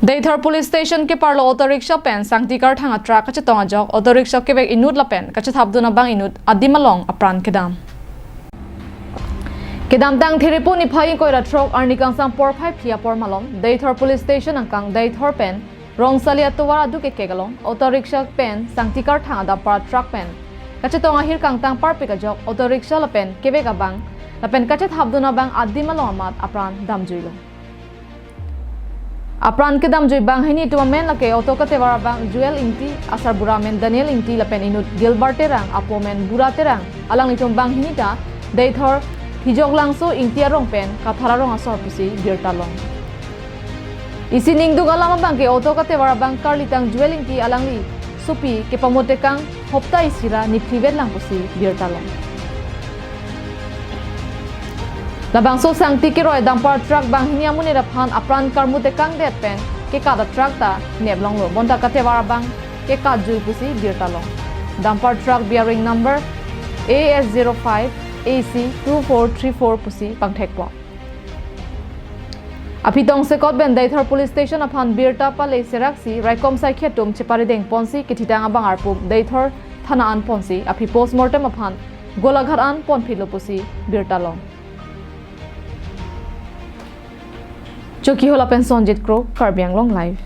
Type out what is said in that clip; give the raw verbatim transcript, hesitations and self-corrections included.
Deithor Police Station keparlo auto rickshaw pen sangti karthang a truck kachetong ajok auto rickshaw kevek inut lapen kachethapdun abang inut adim along apran kedam. Kedamtang Thiripu niphai ingkoi ra throk arni kangsam porphai phli apor malom Deithor Police Station angkang Deithor pen Rongsali atovar aduk ekek along auto rickshaw pen sangti karthang a dumper truck pen kachetong ahir kangtang parpik ajok auto rickshaw lapen kevek abang lapen kachethapdun abang adim along amat apran damjuilo. Apran kedamjui banghini atum amen lake auto katevar abang Joel Ingti, asarbura amen Daniel Ingti lapen inut Gilbert Terang, apo amen Bura Terang, alanglitum banghini ta Deithor Hijoklangso Ingti arong pen Kathar arong asor pusi birta long. Isi ningduk alam abangke auto katevar abang karlitang Joel Ingti alangli sopi kepamut tekang hopta isi ra niphli vet lang pusi birta long. Labangso sangti keroi dumper truck banghini amonit aphan apran karmu tekangdet pen kekat a truck ta nep longlo, bonta katevar abang kekatjui pusi birta long. Dumper truck bearing number A S zero five A C two four three four pusi pangthekpo. Aphi tongsekot pen Deithor Police Station aphan birta pale seraksi raikom saikhi atum cheparideng ponsi kethitang abang arpum Deithor Thana an ponsi aphi postmortem aphan Golaghat an ponphitlo pusi birta long. Chokihola pen Sonjit Kro, Karbi Anglong Live.